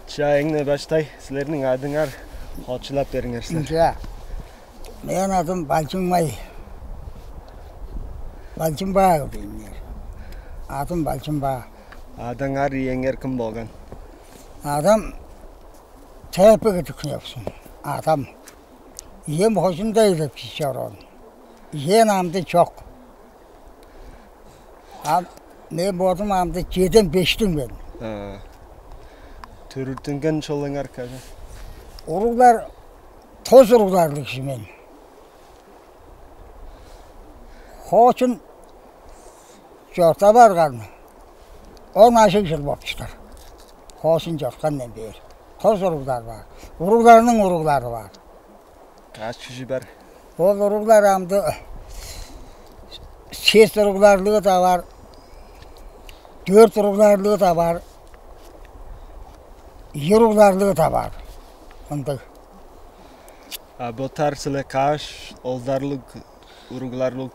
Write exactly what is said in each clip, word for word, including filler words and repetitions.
Чаа, эң-не баштай силерниң адыңар хочулап бериңер силер. Ынча. Мен адым Балчыңмай. Балчымбаа дейннер. Адым Балчымбаа. Адыңар, иеңер кым болган? Адам Тепеге дүкневсин. Адам. Ием хожунда илеп чороон. Иен амды чок. А мен бодум амды чеден бештиң мен. А, төрүттүнген шолуңар кажа? Уруглар, тос уругларлыг кижи мен. Хоочун чорта барган он ажыг чыл боп чыдар. Хоочун чорткандан бээр. Тос уруглар бар. Уругларның уруглары бар. Каш кижи бар? Ол уруглар амды сес уругларлыы да бар, дөрт уругларлыы да бар, ийи уругларлыы да бар. Ындыг. А бо тарсылы каш олдарлыг, уругларлыг,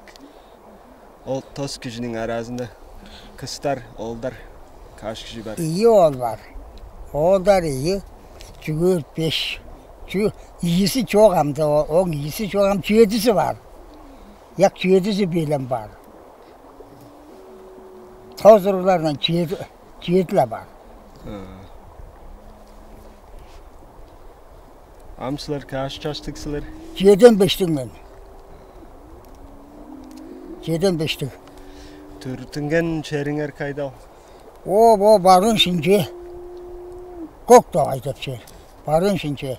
ол тос кижиниң аразында кыстар, оолдар каш кижи бар? Ийи оол бар. Оолдар ийи, чүгээр беш. Чү ийиси чок амды, о- оң ийиси чок ам чедизи бар. Як чедизи белем бар. Тозуруглардан чеди чеди-ле бар. Ам силер каш чаштыг силер? Чеден бештиг мен. Чеден бештиг. Төрүттүнген чериңер кайдал? О, бо барыын шинче. Көк догай деп чер. Барыын шинче.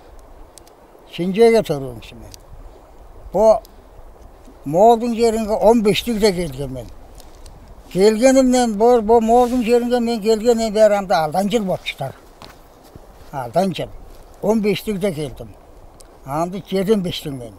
Шинчеге төрүүн кижи мен. Бо Моолдуң черинге он бештигде келген мен. Келгенимден бо бо Моолдуң черинге мен келгенден бээр амда алдан чыл болуп чыдар. Алдан чыл. Он бештигде келдим. Амды чеден бештиг мен.